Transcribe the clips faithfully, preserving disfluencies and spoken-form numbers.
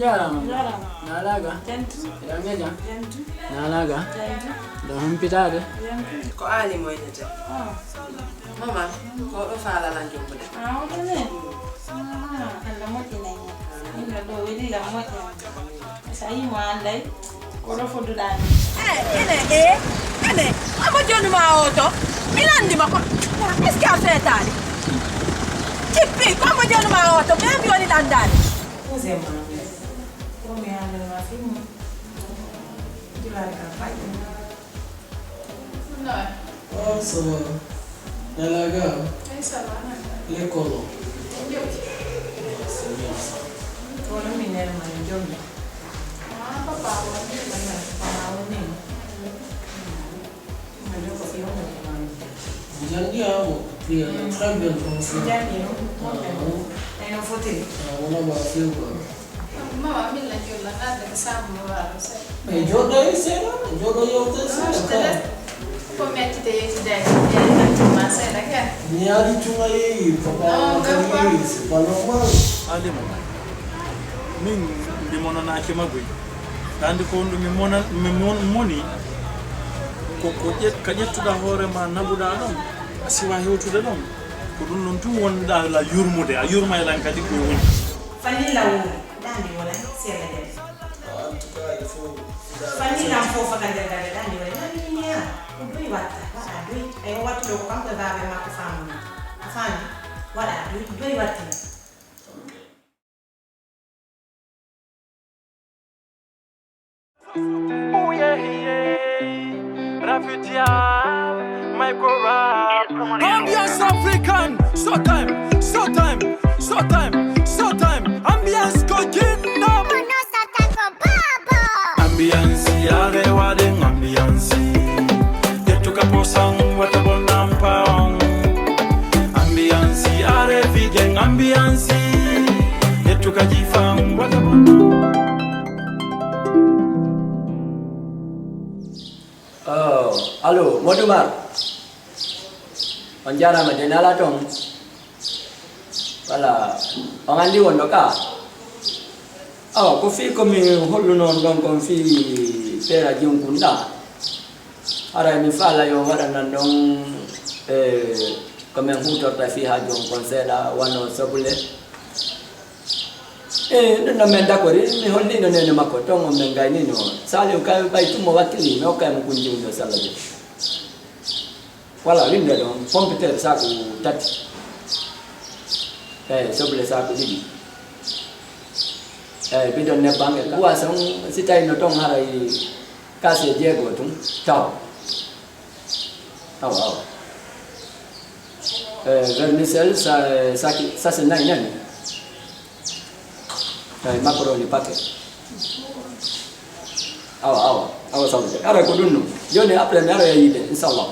Jarama. Jarama. Nalaga. Jantu. Iɗa ngeja. Jantu. Nalaga. Jantu. Ɗo humpitade. Jantu. Ko aali moynete. Ah. Mama, ko ɗo faalana jombude. Ah, oɗo ne? Ah, Allah moƴƴinay mo. Min ɗo ɗo weli lam moƴƴa. So a yii mo anday, ko ɗo fodduɗaa min. Eh, ene, eh, ene, omo jonuma oto. Mi landi ma ko, est-ce que a feetaali? Jippi, ko omo jonuma oto, mais mi woni landaade. Deuxième année. Ko mi haalana ma fimmo. Julaade ka faƴƴi. Ah, ça va. Nalaga? Ay, ça va, naka? L'école o? En jooɗi. Ah, c'est bien ça. Kono min nene ma en jombi. Ah, papa, o ni? Papa, o ni? Min ko fiyo mo ko mami. Janngi, ah, mo. Puis, euh, très bien français. Janngi, non? Ah, oui. Ay, no fotiri. Ah, wona ba fiyo quoi. Mama, min la jolla, ngadda ko saabu mo waalo seeɗa. E jooɗo e seeɗa, jooɗo yewte seeɗa ka. Ko mettite yewtidaki, ma seeɗa ka. Mi yaari cunga yeeyi, papa. Non, kadi, c'est pas normal. Alimo, min mi monanaaki ma buy. Tandi ko ɗum mi mona, mi mon-, moni. Ko, ko ƴet-, ka ƴettuɗa hoore ma, naɓuɗa ɗon, a siwa hewtude ɗon. Ko ɗum ɗon tun wonɗa la yurmude, a yurma e lan kadi ko woni. Fannin lan woni, dandi wona sella jam. Ah, en tout cas, il faut fannin lan fof ka nder dande, dandi wona, na min ni ha. Ko doy watta, waɗa doy. Ay o wattu ɗo ko kanko e baaba e makko famu. A fami? Waɗa doy, doy watti. Ambiance africaine, showtime, showtime, showtime, showtime. Ambiance go kingdom. Ambiance yare waɗen ambiance. Yettuka posan wata bon nampa on. Ambiance yare figen ambiance. Yettuka jifan wata bon. Oh, allo, Modou Mar. On jarama de nala ton. Voilà, on andi wonno ka. Awa, ko fii ko mi holluno on ɗon kon fii feera jonkun ɗa. Haray mi faala yo waɗanan ɗon, eh, ko min huutorta fii haa jonkon seeɗa, wano sobule. Eh, ɗum ɗon min dakori, mi hollino nene makko, ton on min gaynino. Saliu kay ɓay tummo wakkili, mi hokkay mo kun jiwdo salla je. Wala winde ɗon, pompiteer saaku tati. Eyi, soble saaku ɗiɗi. Eyi, bidon nebban e boisson, si tawi no ton haray kaase jeego tun, taw. Awa, awa. Eyi, vermicelle, sa-, saki, sase nayi nani. Eyi, macaroni paquet. Awa, awa, awa, sawde. Ara ko ɗum ɗum. Jooni après mi ara e yiide, inchallah.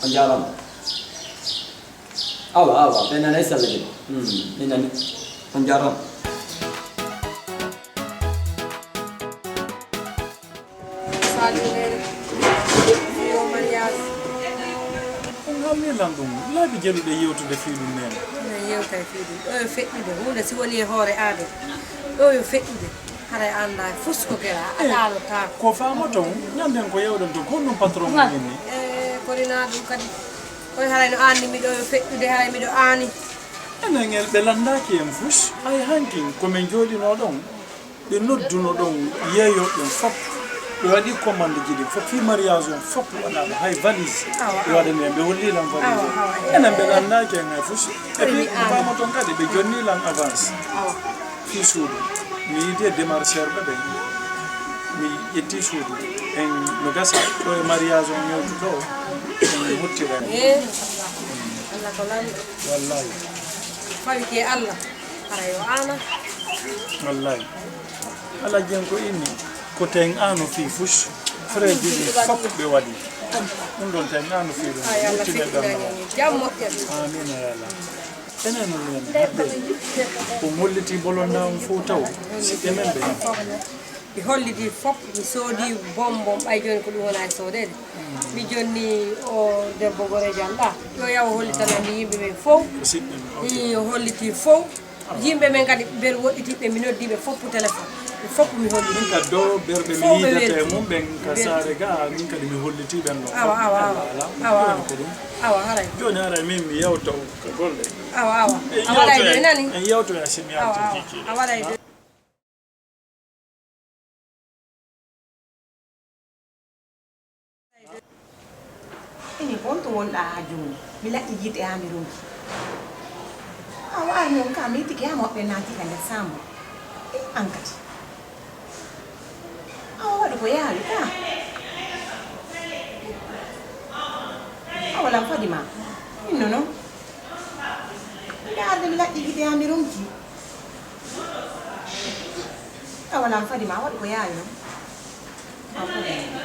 On jaaraama. Awa, awa, ɓe nanay sella de. Hmm, mi nani. On jaaraama. Saliou Nene, fiyo mariage. On haalni lan ɗum, laabi jaɗuɗe yewtude fii ɗum nene. Minen yewta e fii ɗum. Ɗo yo feƴƴude, huunde si woni e hoore aado. Ɗo yo feƴƴude, haray a anndaa fus ko gera, a ɗaanotaako. Ko faamoton, ñanden ko yewɗen ton, ko honɗum patron mum inni? E, ko rinaa ɗum kadi. Koy haray no aanni miɗo yo feƴƴude, haray miɗo aani. Enen el ɓe lanndaaki en fus, hay hankin ko min jooɗinoo ɗon. Ɓe nodduno ɗon yeeyooɓe ɓen fof. Ɓe waɗi commande ji ɗin fof. Fii mariage on fof waɗaama. Hay valise. Awa, ɓe waɗani en. Ɓe holli lan valise. Awa, awa. Enen ɓe landaaki en hay fus. Et puis, mi faama ton kadi, ɓe jonni lan avance. Awa. Fii suudu. Mi yiidi e démarcheur ɓe ɓen. Mi ƴetti suudu. En no gasa. Ɗo e mariage on yewtu ɗo. En hottira. Eh, Allah ko lanɗo. Wallahi. Fawi ke Allah. Hara yo aana. Wallahi. Ala jen ko inni, ko ten aano fii fus, frère ji ɗi fof ɓe waɗi. Ɗum ɗon ten aano fii ɗum. Ay, Allah feƴƴinani en jam moƴƴa. Amiin, ya Allah. Enen no nen, hadde ko ngolliti bolonda on fof taw, siɓɓe men ɓe. Ɓe holliti fof, mi soodi bonbon, ɓay jooni ko ɗum wona e soodeede. Mi jonni o debbo gore jam ɗa, yo yaw hollitanami yimɓe ɓen fof. Ko siɓɓe men, ok. Ii, o holliti fof. Yimɓe men kadi ɓen woɗɗitiiɓe, mi noddii ɓe fof téléphone. Ɓe fof mi holli. Min ka do berɓe mi Fof ɓe yiidata e welti. Mum ɓen ka Ɓe saare ga, min kadi mi hollitii ɓen ɗon. Awa, awa, awa. Ala. Awa, Jooni awa. Ko ɗum. Awa, haray. Jooni haray min mi yewta o ka golle. Awa, awa. En A waɗay yewtoya, de nani? En yewtoya si mi Awa, artii awa. Kiikiiɗe. A waɗay de. Ini, ko on to wonɗaa haa jooni? Mi laƴƴi gite haa mi ronki. A waawii on ka, mi ittike haa moɓɓe naati ka nder saambo. E an kadi. Awa waɗu ko yaawi ka. Awa lan fadi ma. Inno non. Miɗa arde mi laƴƴi gite haa mi ronki. Awa lan fadi ma waɗu ko yaawi non. Awa fadi ma.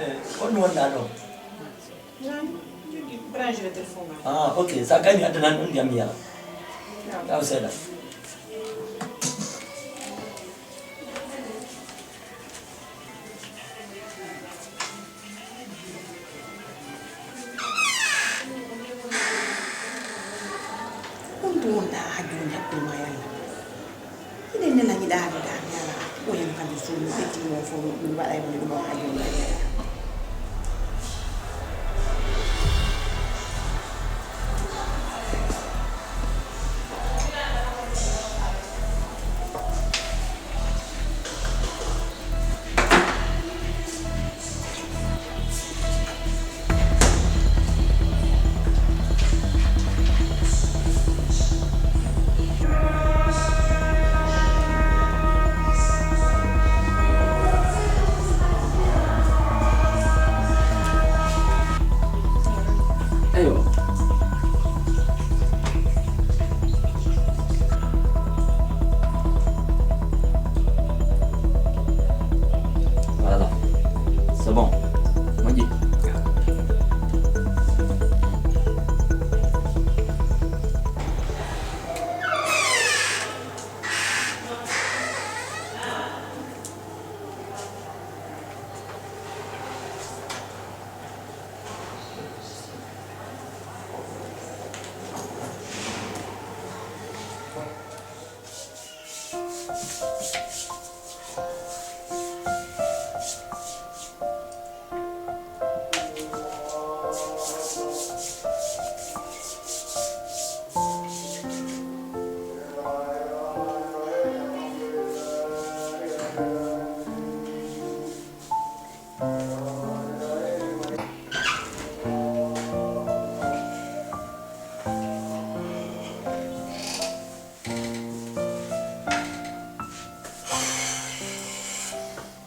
Eh, on wonɗaa ɗo? Nan, jogi branche le téléphone. Ah, ok. Sa gani addanan ɗon ndiyam mi yara. Yaw seeɗa. Ɗum ɗum wonta haa jooni hakkil ma yalla. Miɗen nela ñiɗaade daa mi yala. Ɓoyen kam so mi ƴetti mo fof mi waɗay mo ɗum o haa jooni. Eywa. Voilà. C'est bon. Moƴƴi.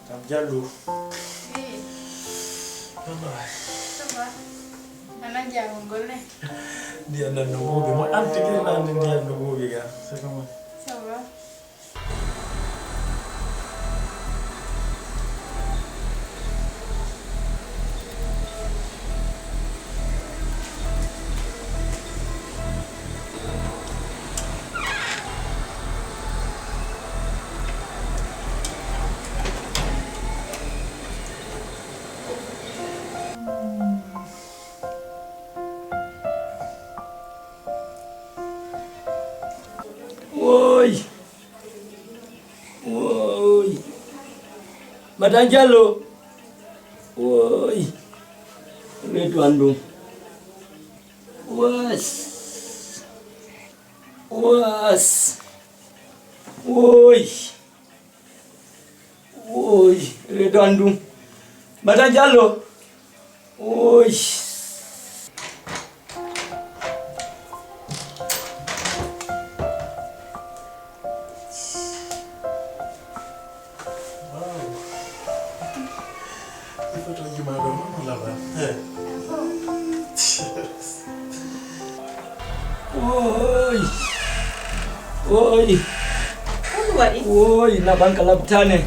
Kam Jallo. Wi. Wallahi. Ça va? A nangi jangol golle? Ndiyan nan no ɓuuɓi. Mo an tigi na andi ndiyan no ɓuuɓi ga. C'est comment? Ça va. Woy! Woy! Madan Jallo! Woy! Reedu an ɗum. Was! Was! Woy! Woy, reedu an ɗum. Madan Jallo. Woy. Wow. Ɗi photoji ma ɗo, non, non, là-bas. Eh. Woy. Woy. Honɗum waɗi? Woy, naɓan ka labtaani.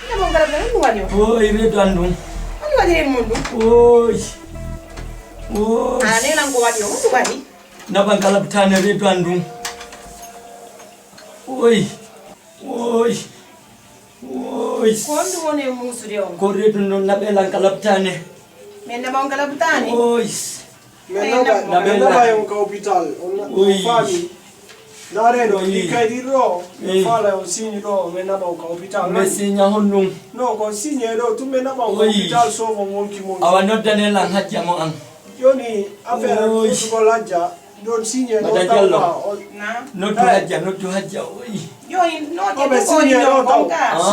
Naɓan ka labtaani, honɗum waɗi o? Woy, reedu an ɗum. Honɗum waɗi reedu mum ɗum? Woy. Woy. A nenan ko waɗi o, honɗum waɗi? Naɓan ka labtaani, reedu an ɗum. Woy. Woy. Woy. Ko honɗum woni e muusude on? Ko reedu ndun naɓe lan ka labtaani. Min naɓa on ka labtaani? Woy. Min naɓa, min naɓa on ka hôpital. On, on faami. Ndaaree ɗo, ɗi kaydi ɗo, min faala on signe ɗo, min naɓa on ka hôpital. Mais signe honɗum? Non, ko signe ɗo, tun min naɓa on ka hôpital, soobo monki monki. Awa noddane lan hajja mo an. Jooni, affaire ɗuuɗugol hajja, ɗon signe ɗo tawma. Noddu hajja, noddu hajja, oyi. Jooni, noddu ko signe ɗo taw.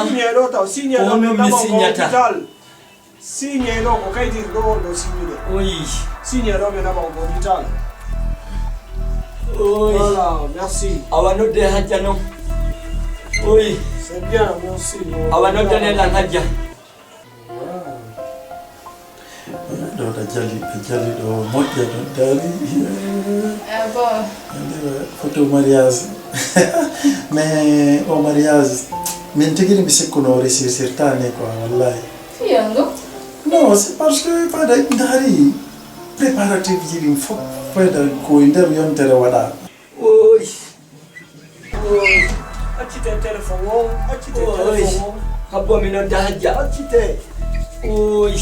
Signe ɗo taw, signe ɗo min naɓa on ka hôpital. Signe ɗo ko kaydi ɗo on ɗo signude. Oyi. Signe ɗo ɓe naɓa ko hôpital. Oyi. Voilà, merci. Awa nodde hajja non. Oyi. C'est bien, merci. Awa noddane lan hajja. Ɗo ɗa jali, ɗa jali ɗo moƴƴa ɗon dari. Ah bon. Photo mariage. Mais o mariage, min tigi mi sikkuno o réussir sirtani quoi, wallahi. Fiyango? Non, c'est parce que pada ndari préparatif ji ɗin fof fayda ko e nder yontere waɗa. Oy. Oy. Accite téléphone o, accite téléphone o. Habbo mi nodda hajja. Accite. Oy.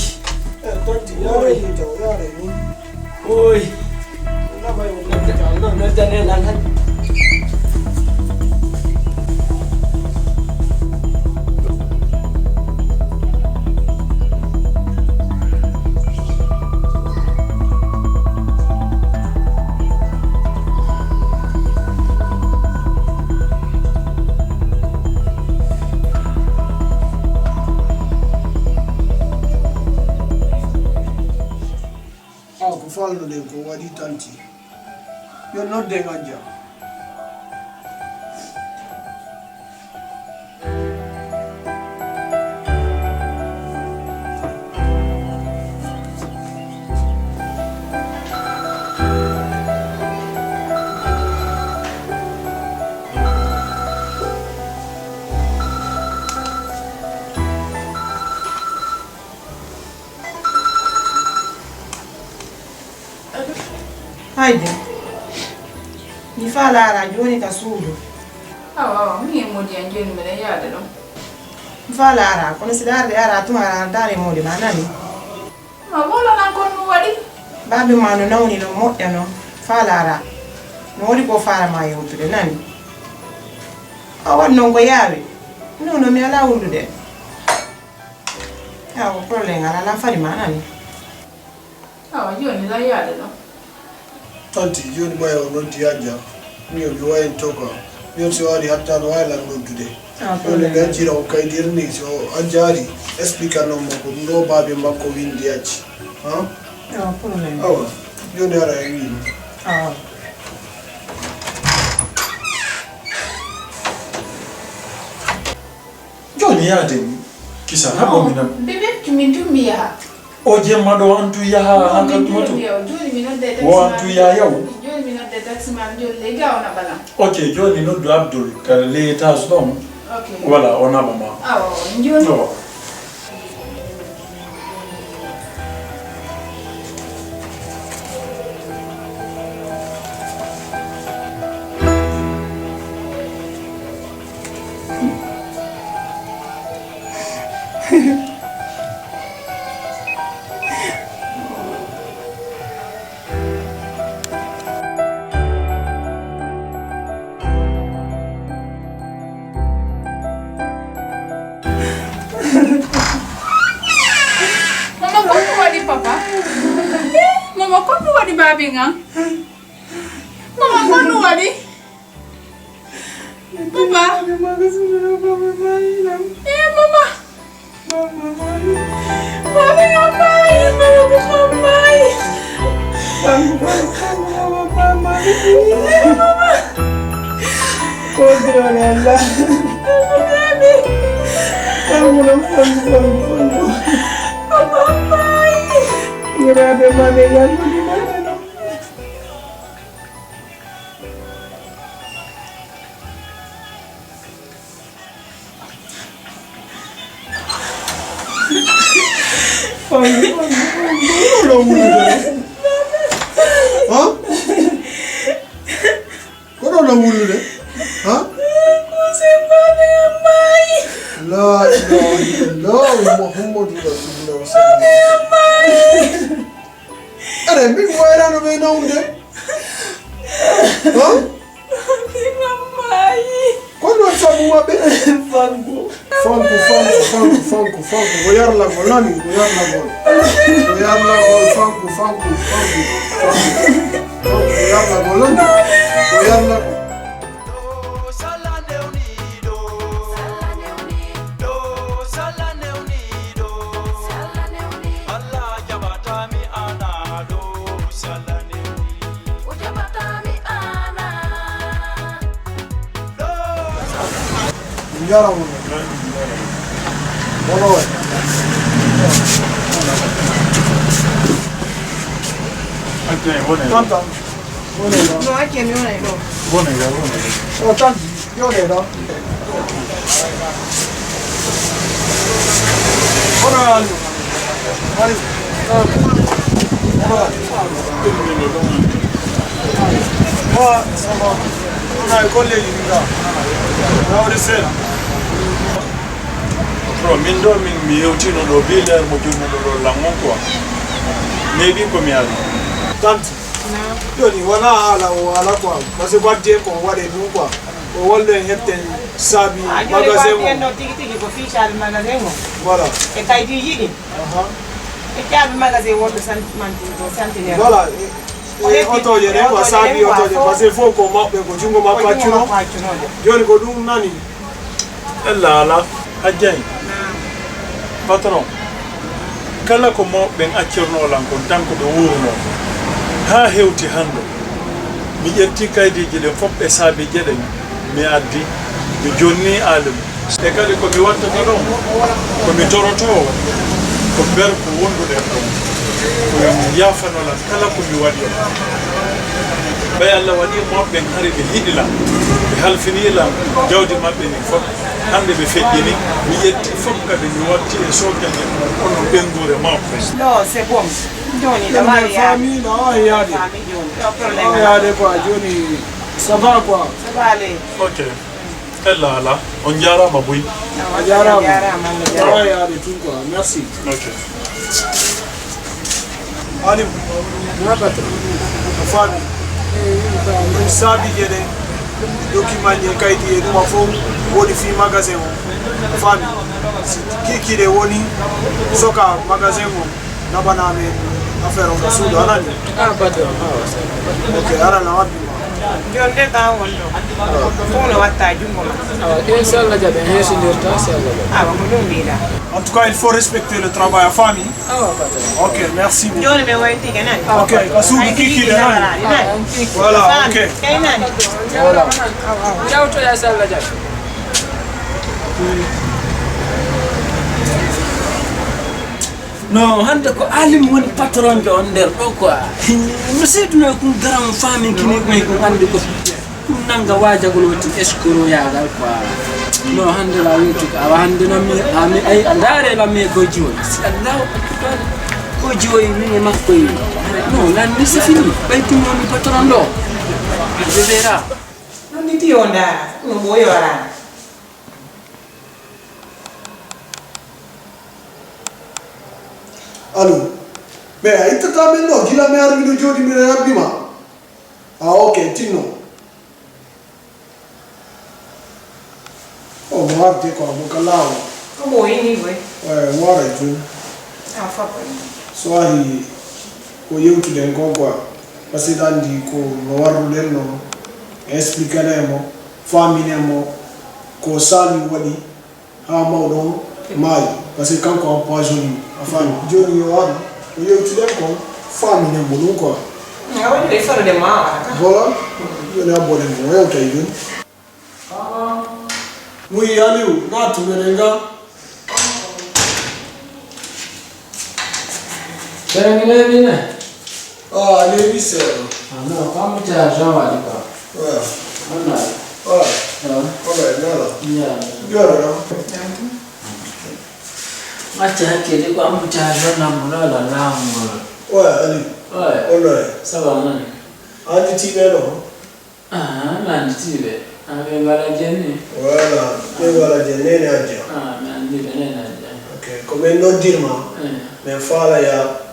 Eh, tonti, yare ni taw, yare ni. Oy. Nodda ne lan hajja. Awa ko falnoɗen ko waɗi tanti. Yo nodde ngajja. Haydi. Mi faa laara jooni ka suudu. Awa, awa, mi e Modi an jooni miɗen yaade ɗon. Mi faa laara, kono si laarde ara tuma ara daane Modi ma nani. Ma wala nan kon ɗum waɗi? Baabi ma no nawni no moƴƴa no faa laara. No waɗi ko faara ma yewtude nani. A waɗ non ko yaawi. Non no mi alaa wullude. Awa, problème alaa lan fadi ma nani. Awa, jooni lan yaade ɗon. Tanti, jooni ɓay o noddi hajja. Miyo mi wayin toka. Miyo si o ari hatta no wawi lan noddude. Jooni ɓe accira o kaydir ni, so hajja ari, explique non mo ko ɗum ɗo baabe makko windi acci. Ha? Awa, jooni ara e wiimi. Awa. Jooni yaaden kisa haɓo mi nam. Bébé, min tun mi yaha. O jemma ɗo an tun yaha hankal tuma tun. Wo an tun yaha yaw. Jooni mi nodde taximan jooni ley ga o naɓa lan. Ok, jooni noddu Abdul ka ley étage ɗon. Ok. Voilà, o naɓa ma. Awa, jooni. Mama, ko ɗum waɗi papa? Mama, ko ɗum waɗi baabi ngan? Mama, ko ɗum waɗi? Papa. Eh, mama. Mama, mama, mama, mama. Kodro Allah. Fangu ɗon, fangu, fangu, fangu. Yuraaɓe ma ɓe yallude ma. Fangu, fangu, fangu. Ɗo wulude ɗo. Ha? Ko ɗo ɗo wulude? Ha? Kusin baabe am maayi. La ilaha illallah Muhammadu Rasulullah. Baabe am maayi. Aɗa Min wayrano ɓe nawde. Ha? Min mammaayi. Kono sabu maɓɓe? Fanku. Fanku, fanku, fanku, fanku, fanku. Ko yarlagol, nani? Ko yarlagol. Ko yarlagol, fanku, fanku, fanku, fanku. Fanku, ko yarlagol, nani? Ko yarlagol. Jarama. Bono waɗi. Tantam. Wonay ɗo. No, acce mi wonay ɗo. Wonay ɗo, wonay ɗo. O, tanti, joɗe ɗo. Kono Ali. Ali. Kono Ali. Wa, sama. Kono Ali, kolleeji ɗi ga. Nawde seeɗa. Pro, min ɗo, min mi yewtino ɗo, bileer mo junnuɗo ɗo, langon quoi. Maybe ko mi ari. Tanti. Jooni wonaa haala o haala quoi, parce que waɗde ko waɗe ɗum quoi. O wollo en heɓten saabi magasin o. Ɗo tigi tigi ko fii saabi magasin o. Voilà. E kaydiiji ɗi. Aha. E caabi magasin wonɗo sant-, manti-, to Centenaire. Voilà. E, e otooje ɗen quoi, saabi otooje, parce que fof ko maɓɓe, ko junngo makko accunoo. Jooni ko ɗum nani. Ella alaa, Hajjay. Patron, kala ko mawɓe ɓen accirnoo lan kon, tan ko ɓe wuurnoo. Haa hewti hannde, mi ƴetti kaydiiji ɗin fof e saabiiji ɗin, mi addi, mi jonni Aalimu. E kadi ko mi wattata ɗon, ko mi torotoowo, ko berko wonduɗen ɗon. Ko yaafano lan kala ko mi waɗi on. Ɓay Allah waɗi mawɓe ɓen hari ɓe hiɗi lan, ɓe halfini lan jawdi maɓɓe ndin fof. Hannde ɓe feƴƴini, mi ƴetti fof kadi mi watti e sookeeje mum, kono ɓennguure mawɓe. Non, c'est bon. Jooni, ɗo waawi yaade. Famille, no waawi yaade. Famille jooni, ɗo problème. Waawi yaade quoi, jooni, ça va quoi. Ça va aller. Ok. Ella alaa. On njaaraama buy. A jaaraama. On njaaraama, on njaaraama. Waawi yaade tun quoi. Merci. Ok. Alim, na patron. A faami. Min saabiiji ɗin, document ji e kaydi e ɗuma fof woni fii magasin o. A faami. Si kiikiiɗe woni soka magasin o, naɓana min affaire o ka suudu, a nani? Ah, patron, ah, ok, ara na waɗi ma. Jonde ka wonɗo. Fof no watta junngo ma. Awa, inchallah, jaɓen heesindirta, inchallah. Awa, ko ɗum mbiɗa. En tout cas, il faut respecter le travail, a faami. Ok, merci beaucoup. Jooni mi waylitike nani? Ok, ka suudu kiikiiɗe nani? Voilà, ok. Kay nani? Voilà. Jawtoya so Allah jaɓi. No, hannde ko Alim woni patron jo on nder ɗo quoi. No seeduno kun garam faami kini ko kun andi ko. Ɗum nannga waajagol woti escroc yaagal quoi. No, hannde la weetu ko awa hannde no mi, a mi, ay, ndaare la mi ko jiwoy. Si Allahu Akbar. Ko jiwoy min e makko yi. No, lan ni c'est fini. Ɓay ɗum woni patron ɗo. Je verra. Non, ni ti o ndaara. No ɓooyo araana. Allo. Mais a ittata min ɗo, gila mi ari miɗo jooɗi miɗo yabbi ma. Ah, ok, tinno. O mo arde ko mo ka laawol. Ko mo yini koy. Eh, mo ara jun. A fa koy. So ari ko yewtuɗen kon quoi. Parce que andi ko no warruɗen no expliquer mo, faaminen mo ko Saliou waɗi. Haa mawɗo on maayi, parce que kanko empoisonné mo. A faami? Jooni yo ar, o yewtiden kon, faaminen mo ɗum quoi. A waɗi ɗe fewde ma wara ka. Voilà. Jooni abboɗen mo, o yewta e jooni. Muyi Aliou, naatu menen ga. Sera mi leeɓi ne? Ah, a leeɓi seeɗa. Ah, non, ko embouteillage tan waɗi quoi. Ouais. Wallahi. Ouais. Ah. Wallahi, nala. Yeah. Njoɗoɗa. Acca hakke de, ko embouteillage tan nammuɗo ala laawol ngol. Ouais, Ali. Ouais. Wallahi. Ça va, man? A anndi tiiɗe ɗo? Ah, mi anndi tiiɓe. Ah, ɓe ngala jenne. Voilà, ɓe ngala jenne, Nene Adja. Ah, mi anndi ɓe, Nene Adja. Ok, ko min noddirma, eh, min faala ya